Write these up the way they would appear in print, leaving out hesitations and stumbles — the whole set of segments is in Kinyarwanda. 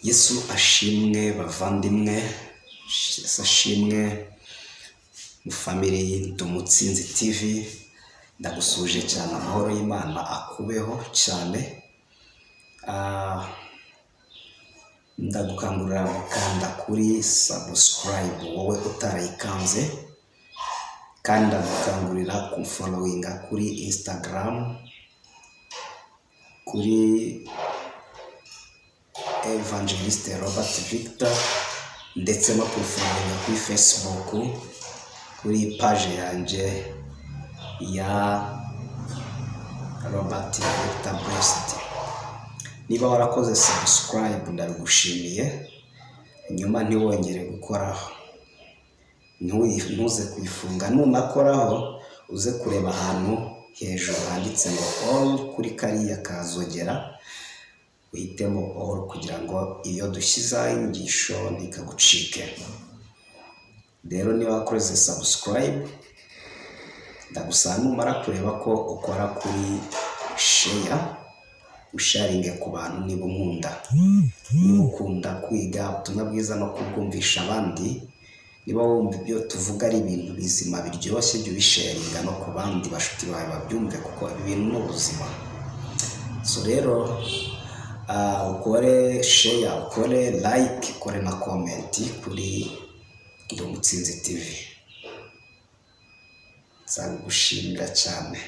Yesu ashimwe bavandimwe, Yesu ashimwe family Ndumutsinzi TV, ndagusuhuje cyane, amahoro y'Imana akubeho cyane. Ndagukangurira gukanda kuri subscribe wowe utarayikanze, kandi ndagukangurira kumfollowinga kuri Instagram, kuri Evangeliste Robert Victor, ndetse no kumfollowinga kuri Facebook, kuri page yanjye ya Robert Victor Blessed. Niba warakoze subscribe, ndabigushimiye, nyuma ntiwongere gukoraho, ntuze kuyifunga. Nunakoraho, uze kureba ahantu hejuru handitse ngo all, kuri kariya kazogera uhitemo all, kugira ngo iyo dushyizeho inyigisho ntikagucike. Rero niba wakoze subscribe, ndagusaba numara kureba ko ukora kuri share, usharinge ku bantu niba unkunda, niba ukunda kwiga ubutumwa bwiza no kubwumvisha abandi, niba wumva ibyo tuvuga ari ibintu bizima biryoshye, jya ubisharinga no ku bandi bashuti bawe babyumve, kuko ibi bintu ni ubuzima. So rero ukore share, ukore like, ukore na comment kuri Ndumutsinzi TV, nzabigushimira cyane.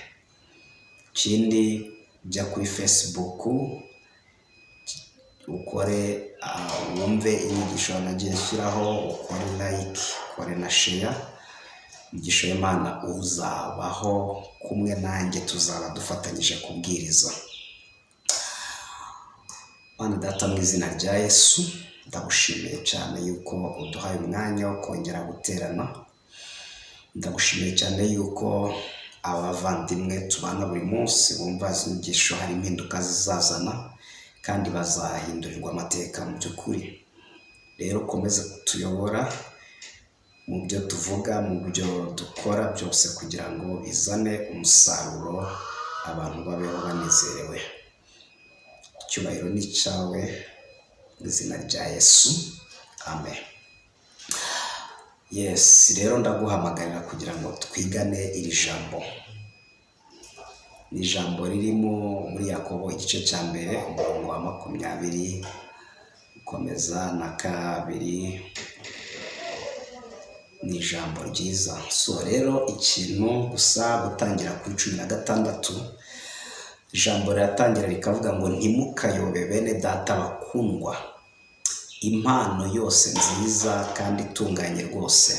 Ikindi, jya kuri Facebook ukore, wumve inyigisho nagiye nshyiraho, ukore like, ukore na share. Imigisha y'Imana uzabaho kumwe nanjye, tuzaba dufatanyije kubwiriza. Mana Data, mu izina rya Yesu, ndagushimiye cyane yuko uduhaye umwanya wo kongera guterana. Ndagushimiye cyane yuko abavandimwe tubana buri munsi bumva izi nyigisho, hari impinduka zizazana kandi bazahindurirwa amateka mu by'ukuri. Rero ukomeze kutuyobora mu byo tuvuga, mu byo dukora byose, kugira ngo bizane umusaruro, abantu babeho banezerewe. Icyubahiro ni icyawe, mu izina rya Yesu, amen. Yes, rero ndaguhamagarira kugira ngo twigane iri jambo. Ni ijambo ririmo muri Yakobo igice cya 1, umurongo wa 22 gukomeza. Ni ijambo ryiza. So rero ikintu gusa, gutangira kuri 16, ijambo riratangira rikavuga ngo: "Ntimukayobe, bene Data bakundwa, impano yose nziza kandi itunganye rwose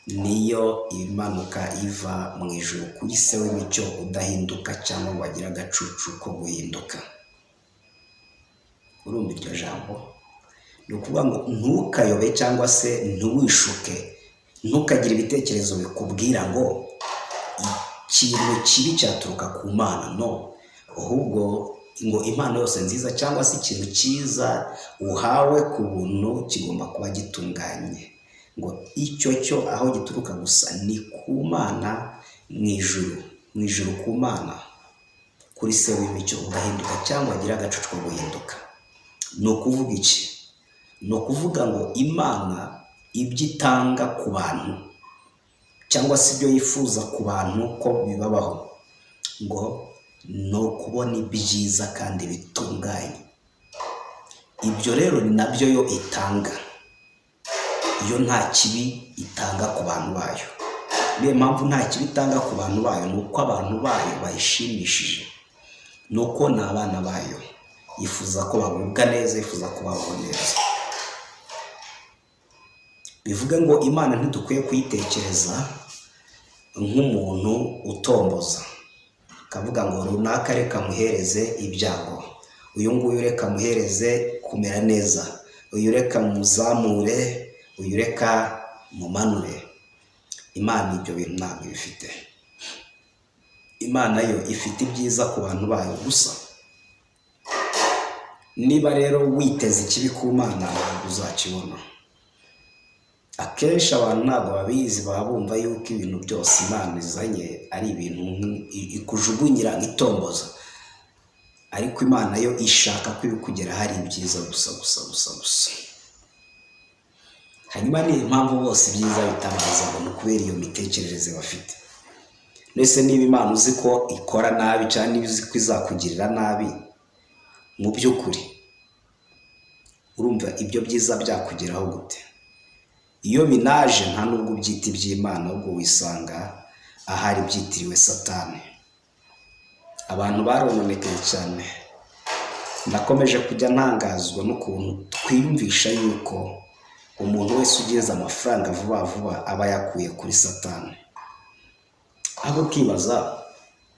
niyo imanuka iva mu ijuru kuri Se w'imicyo, udahinduka cyangwa ngo agire agacucu ko guhinduka." Urumva iryo jambo? Ni ukuvuga ngo ntukayobe cyangwa se ntiwishuke, ntukagire ibitekerezo bikubwira ngo ikintu kibi cyaturuka ku Mana. No, ahubwo ngo impano yose nziza cyangwa se ikintu cyiza uhawe ku buntu kigomba kuba gitunganye, ngo icyo cyo aho gituruka gusa ni ku Mana mu ijuru, mu ijuru ku Mana, kuri Se w'imicyo, udahinduka cyangwa agira agacucu ko guhinduka. Ni ukuvuga iki? Ni ukuvuga ngo Imana ibyo itanga ku bantu cyangwa se ibyo yifuza ku bantu ko bibabaho, ngo ni ukubona ibyiza kandi bitunganye. Ibyo rero ni nabyo yo itanga. Yo nta kibi itanga ku bantu bayo. Niyo mpamvu nta kibi itanga ku bantu bayo, ni uko abantu bayo bayishimishije, ni uko ni abana bayo, yifuza ko bagubwa neza, yifuza ko babaho neza. Bivuge ngo Imana ntidukwiye kuyitekereza nk'umuntu utomboza, akavuga ngo runaka reka muhereze ibyago, uyu nguyu reka muhereze kumera neza, uyu reka muzamure, uyu reka mumanure. Imana ibyo bintu ntabwo ibifite. Imana yo ifite ibyiza ku bantu bayo gusa. Niba rero witeze ikibi ku Mana, ntabwo uzakibona. Akenshi abantu ntabwo babizi, baba bumva yuko ibintu byose Imana izanye ari ibintu ikujugunyira nk'itomboza. Ariko Imana yo ishaka ko ibikugeraho ari ibyiza gusa gusa gusa gusa. Hanyuma ni impamvu bose ibyiza bitabazaho ni ukubera iyo mitekerereze bafite. Mbese niba Imana uzi ko ikora nabi, cyangwa niba uzi ko izakugirira nabi, mu by'ukuri urumva ibyo byiza byakugeraho gute? Iyo binaje nta nubwo ubyita iby'Imana, ahubwo wisanga ahari byitiriwe Satani. Abantu barononekaye cyane. Nakomeje kujya ntangazwa n'ukuntu twiyumvisha yuko umuntu wese ugeze amafaranga vuba vuba aba yakuye kuri Satani. Aho ukibaza,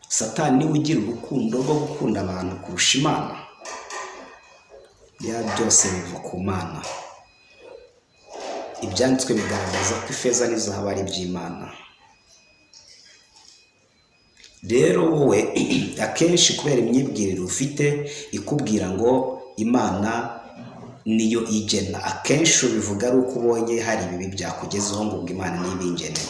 Satani niwe ugira urukundo rwo gukunda abantu kurusha Imana? Ya byose biva ku Mana. Ibyanditswe bigaragaza ko ifeza n'izahabu ari iby'Imana. Rero wowe akenshi kubera imyibwirire ufite ikubwira ngo Imana niyo igena, akenshi ubivuga ari uko ubonye hari ibibi byakugezeho, ngo ubwo Imana niyo ibingeneye.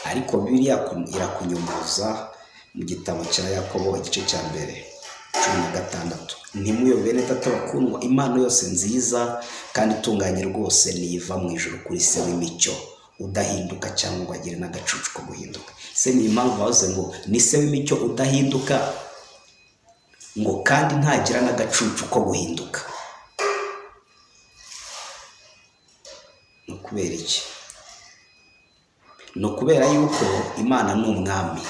Ariko Bibiliya irakunyumoza mu gitabo cya Yakobo igice cya 1 16: "Ntimuyobe, bene Data bakundwa, impano yose nziza kandi itunganye rwose niva mu ijuru kuri Se w'imicyo, udahinduka cyangwa ngo agire n'agacucu ko guhinduka." Se ni impamvu bavuze ngo ni Se w'imicyo udahinduka, ngo kandi ntagira n'agacucu ko guhinduka, ni ukubera iki? Ni ukubera yuko Imana ni umwami.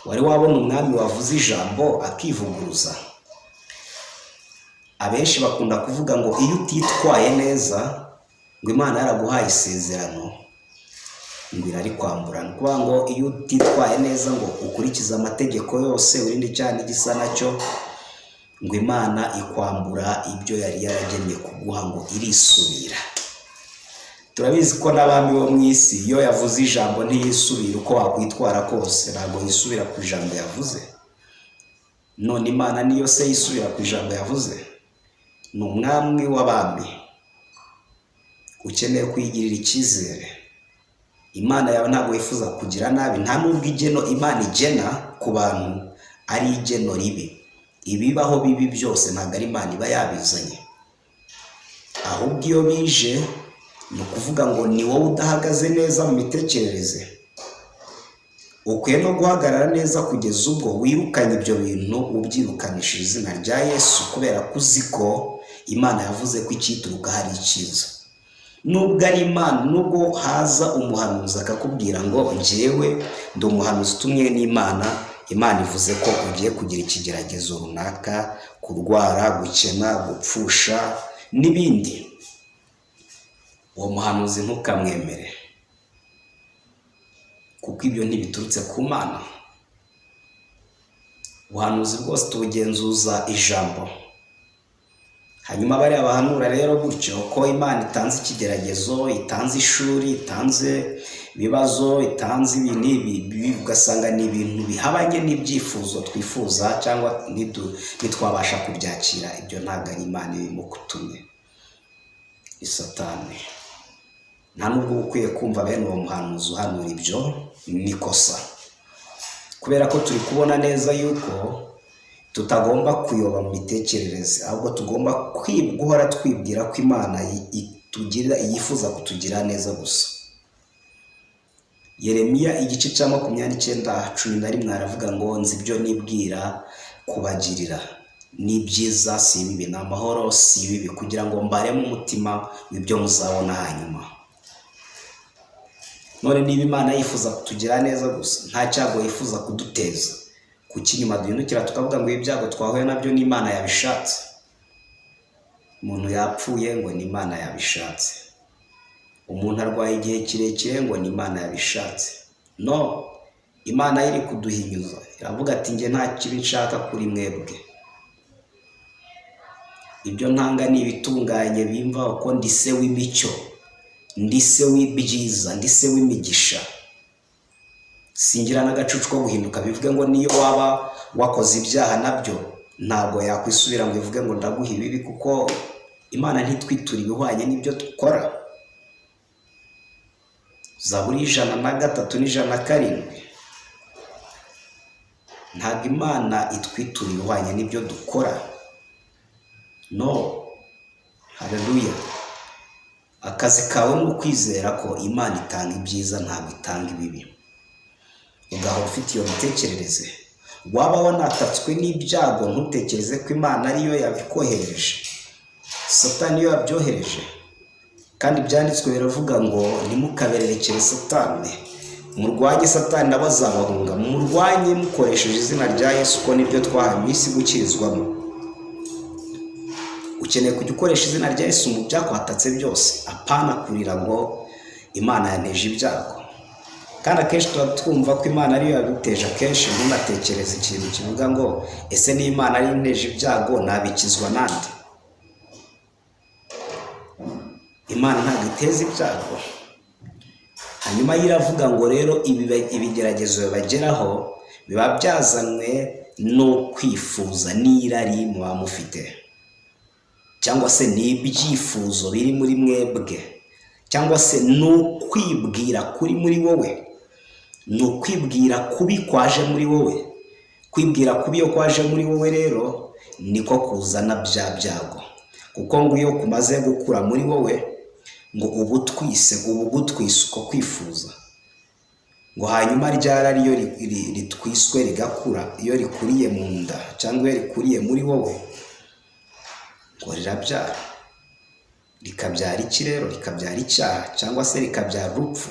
Wari wabona umwami wavuze ijambo akivuguruza? Abenshi bakunda kuvuga ngo iyo utitwaye neza, ngo Imana yaraguhaye isezerano, ngo irarikwambura. Ni ukuvuga ngo iyo utitwaye neza ngo ukurikize amategeko yose, wirinde icyaha n'igisa nacyo, ngo Imana ikwambura ibyo yari yaragennye kuguha, ngo irisubira. Turabizi ko n'abami bo mu isi, iyo yavuze ijambo ntiyisubira. Uko wakwitwara kose ntabwo yisubira ku ijambo yavuze. None Imana niyo se yisubira ku ijambo yavuze? Ni umwami w'abami, ukeneye kuyigirira icyizere. Imana yawe ntabwo yifuza kugira nabi. Nta nubwo igeno Imana igena ku bantu ari igeno ribi. Ibibaho bibi byose ntabwo ari Imana iba yabizanye, ahubwo iyo bije ni ukuvuga ngo ni wowe udahagaze neza mu mitekerereze. Ukwiye no guhagarara neza kugeza ubwo wirukanye ibyo bintu, ubyirukanishije izina rya Yesu, kubera ko uzi ko Imana yavuze ko icyituruka hari icyiza. Nubwo ari Imana, nubwo haza umuhanuzi akakubwira ngo njyewe ndi umuhanuzi utumwe n'Imana, Imana ivuze ko ugiye kugira ikigeragezo runaka, kurwara, gukena, gupfusha n'ibindi, uwo muhanuzi ntukamwemere, kuko ibyo ntibiturutse ku Mana. Ubuhanuzi bwose tubugenzuza ijambo. Hanyuma bariya bahanura rero gutyo ko Imana itanze ikigeragezo, itanze ishuri, itanze ibibazo, itanze ibi n'ibi, ugasanga ni ibintu bihabanye n'ibyifuzo twifuza cyangwa ntitwabasha kubyakira, ibyo ntabwo ari Imana irimo kutumye, ni Satani. Nta nubwo uba ukwiye kumva bene uwo muhanuzi uhanura ibyo, ni ikosa, kubera ko turi kubona neza yuko tutagomba kuyoba mu mitekerereze, ahubwo tugomba guhora twibwira ko Imana itugirira, yifuza kutugira neza gusa. Yeremiya igice cya 29 11 aravuga ngo: "Nzi ibyo nibwira kubagirira, ni byiza si ibibi, ni amahoro si ibibi, kugira ngo mbareme umutima w'ibyo muzabona hanyuma." None niba Imana yifuza kutugira neza gusa, nta cyago yifuza kuduteza, kuki inyuma duhindukira tukavuga ngo ibi byago twahuye nabyo ni Imana yabishatse? Umuntu yapfuye, ngo ni Imana yabishatse. Umuntu arwaye igihe kirekire, ngo ni Imana yabishatse. No Imana iri kuduhinyuza, iravuga ati: "Njye nta kibi nshaka kuri mwebwe. Ibyo ntanga ni ibitunganye bimva, ko ndi Se w'imicyo, ndi Se w'ibyiza, ndi Se w'imigisha, singira n'agacucu ko guhinduka." Bivuge ngo niyo waba wakoze ibyaha, nabyo ntabwo yakwisubira ngo ivuge ngo ndaguha ibibi, kuko Imana ntitwitura ibihwanye n'ibyo dukora. Zaburi 103 n'107. Ntabwo Imana itwitura ibihwanye n'ibyo dukora. No, haleluya. Akazi kawe ni ukwizera ko Imana itanga ibyiza, ntabwo itanga ibibi. Ugahora ufite iyo mitekerereze. Waba wanatatswe n'ibyago, ntutekereze ko Imana ariyo yabikohereje, Satani iyo yabyohereje. Kandi Ibyanditswe biravuga ngo: "Ntimukabererekere Satani, murwanye Satani nawe azabahunga." Murwanye mukoresheje izina rya Yesu, ko niryo twahawe iminsi gukirizwamo. Ukeneye kujya ukoresha izina rya Yesu mu byakwatatse byose, apana kurira ngo Imana yanteje ibyago. Kandi akenshi tuba twumva ko Imana ariyo yabiteje. Akenshi ntunatekereze ikintu kivuga ngo: "Ese niba Imana ariyo inteje ibyago, nabikizwa nande?" Imana ntabwo iteza ibyago. Hanyuma yo iravuga ngo rero ibigeragezo bibageraho biba byazanywe no kwifuza n'irari muba mufite, cyangwa se ni ibyifuzo biri muri mwebwe, cyangwa se ni ukwibwira kuri muri wowe, ni ukwibwira kubi kwaje muri wowe. Kwibwira kubi iyo kwaje muri wowe rero niko kuzana bya byago, kuko ngo iyo kumaze gukura muri wowe, ngo uba utwise, uba ugutwise uko kwifuza. Ngo hanyuma ryari ariyo ritwiswe rigakura, iyo rikuriye mu nda cyangwa iyo rikuriye muri wowe, ngo rirabyara. Rikabyara iki rero? Rikabyara icyaha cyangwa se rikabyara urupfu.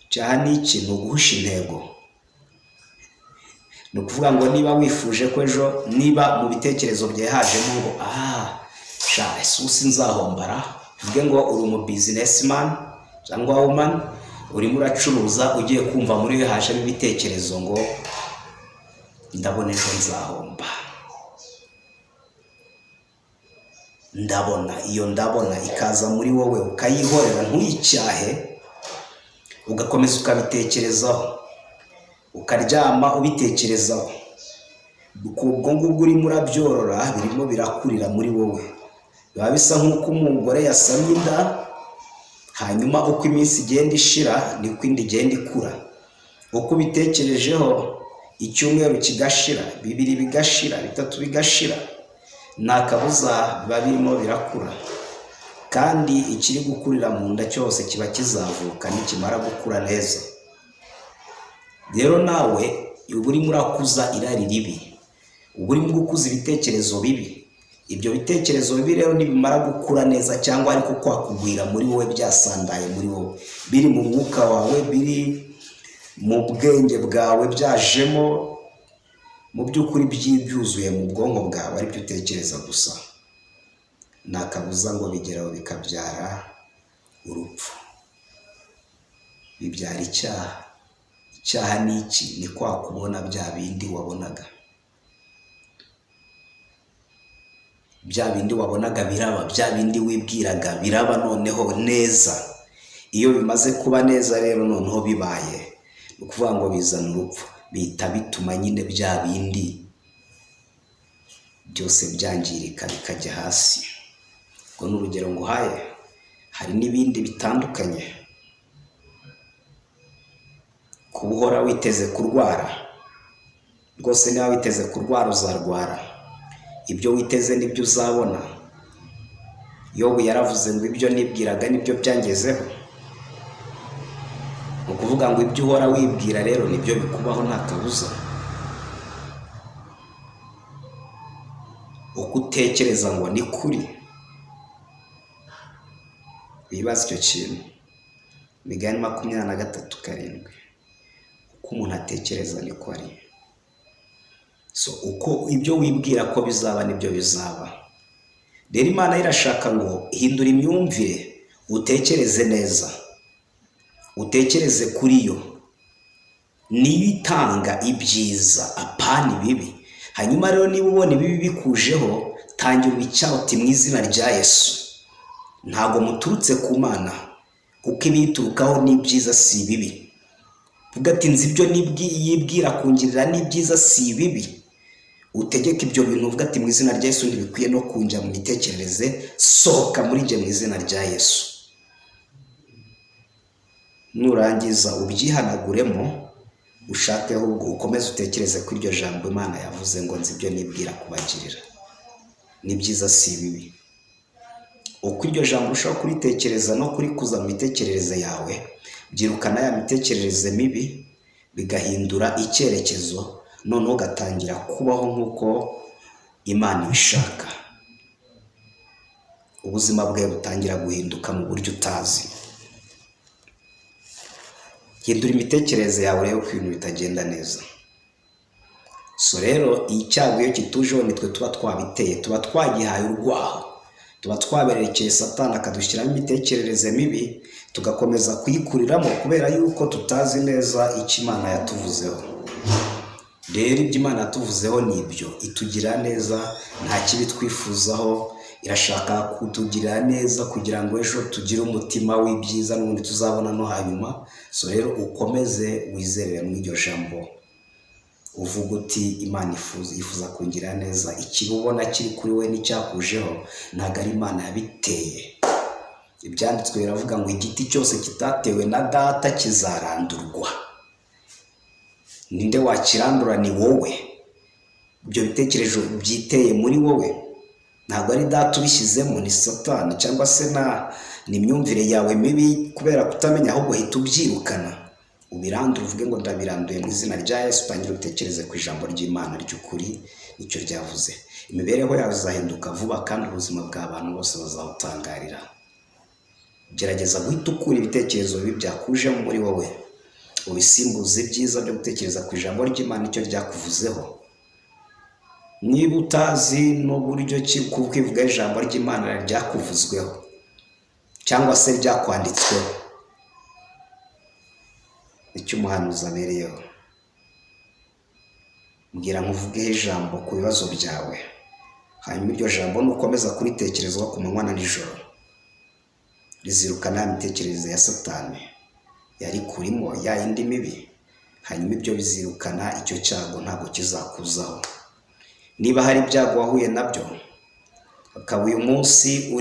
Icyaha ni iki? Ni uguhusha intego. Ni ukuvuga ngo niba wifuje ko ejo, niba mu bitekerezo byawe hajemo ngo: "Ah, sha, ese ubu sinzahombara?" Uvuge ngo uri umu businessman cyangwa woman, urimo uracuruza, ugiye kumva muri we hajemo ibitekerezo ngo: "Ndabona ejo nzahomba." Ndabona iyo ndabona ikaza muri wowe, ukayihorera, ntuyicyahe, ugakomeza ukabitekerezaho, ukaryama ubitekerezaho. Ubwo ngubwo urimo urabyorora, birimo birakurira muri wowe. Biba bisa nk'uko umugore yasamye inda, hanyuma uko iminsi igenda ishira niko inda igenda ikura. Uko ubitekerejeho, icyumweru kigashira, 2 bigashira, 3 bigashira, nta kabuza biba birimo birakura. Kandi ikiri gukurira mu nda cyose kiba kizavuka nikimara gukura neza. Rero nawe uba urimo urakuza irari ribi, uba urimo gukuza ibitekerezo bibi. Ibyo bitekerezo bibi rero nibimara gukura neza, cyangwa ariko kwakugwira muri wowe, byasandaye muri wowe, biri mu mwuka wawe, biri mu bwenge bwawe, byajemo mu by'ukuri, byuzuye mu bwonko bwawe, aribyo utekereza gusa, nta kabuza ngo bigeraho bikabyara urupfu, bibyara icyaha. Icyaha ni iki? Ni kwa kubona bya bindi wabonaga, bya bindi wabonaga biraba, bya bindi wibwiraga biraba noneho neza. Iyo bimaze kuba neza rero, noneho bibaye, ni ukuvuga ngo bizana urupfu. Bihita bituma nyine bya bindi byose byangirika, bikajya hasi. Ubwo ni urugero nguhaye, hari n'ibindi bitandukanye. Kuba uhora witeze kurwara, rwose niba witeze kurwara uzarwara. Ibyo witeze nibyo uzabona. Yobu yaravuze ngo: "Ibyo nibwiraga nibyo byangezeho." Ni ukuvuga ngo ibyo uhora wibwira rero nibyo bikubaho, nta kabuza. Uko utekereza ngo ni kuri. Wibaze icyo kintu. Imigani 23:7: "Uko umuntu atekereza niko ari." So uko ibyo wibwira ko bizaba nibyo bizaba. Rero Imana irashaka ngo hindura imyumvire, utekereze neza, utekereze kuri yo. Niyo itanga ibyiza, apana ibibi. Hanyuma rero niba ubona ibibi bikujeho, tangira ubicyaha uti: "Mu izina rya Yesu, ntabwo muturutse ku Mana, kuko ibiyiturukaho ni ibyiza, si ibibi." Vuga ati: "Nzi ibyo yibwira kungirira ni ibyiza, si ibibi." Utegeke ibyo bintu, uvuga ati: "Mu izina rya Yesu, ntibikwiye no kunjya mu mitekerereze, sohoka muri njye mu izina rya Yesu." Nurangiza ubyihanaguremo. Ushake ahubwo ukomeze utekereze ko iryo jambo Imana yavuze ngo: "Nzi ibyo nibwira kubagirira, ni byiza si ibibi." Uko iryo jambo urushaho kuritekereza no kurikuza mu mitekerereze yawe, byirukana ya mitekerereze mibi, bigahindura icyerekezo, noneho ugatangira kubaho nk'uko Imana ibishaka. Ubuzima bwawe butangira guhinduka mu buryo utazi. Hindura imitekerereze yawe urebe ko ibintu bitagenda neza. So rero, icyago iyo kitujeho nitwe tuba twabiteye, tuba twagihaye urwaho, tuba twaberekeye Satani akadushyiramo imitekerereze mibi, tugakomeza kuyikuriramo kubera yuko tutazi neza icyo Imana yatuvuzeho. Rero ibyo Imana yatuvuzeho ni ibyo: itugirira neza, nta kibi twifuzaho, irashaka kutugirira neza kugira ngo ejo tugire umutima w'ibyiza n'ubundi tuzabona no hanyuma. So rero, ukomeze wizerere muri iryo jambo, uvuga uti: "Imana yifuza kungirira neza." Ikibi ubona kiri kuri we n'icyakujeho ntabwo ari Imana yabiteye. Ibyanditswe biravuga ngo: "Igiti cyose kitatewe na Data kizarandurwa." Ninde wakirandura? Ni wowe. Ibyo bitekerezo byiteye muri wowe ntabwo ari Data ubishyizemo, ni Satani cyangwa se na ni imyumvire yawe mibi kubera kutamenya. Ahubwo hita ubyirukana, ubirandure, uvuge ngo: "Ndabiranduye mu izina rya Yesu." Utangire utekereze ku ijambo ry'Imana ry'ukuri, nicyo ryavuze. Imibereho yawe izahinduka vuba kandi ubuzima bw'abantu bose bazawutangarira. Gerageza guhita ukura ibitekerezo bibi byakujemo muri wowe, ubisimbuze ibyiza byo gutekereza ku ijambo ry'Imana, icyo ryakuvuzeho. Niba utazi n'uburyo ki kwivuga ijambo ry'Imana ryakuvuzweho cyangwa se ryakwanditsweho, icyo umuhanuzi abereyeho, mbwira nkuvugeho ijambo ku bibazo byawe. Hanyuma iryo jambo nukomeza kuritekerezaho ku manywa na nijoro, rizirukana ya mitekerereze ya Satani yari kurimo, ya yindi mibi. Hanyuma ibyo bizirukana icyo cyago, ntabwo kizakuzaho. Niba hari ibyago wahuye nabyo, ukaba uyu munsi uri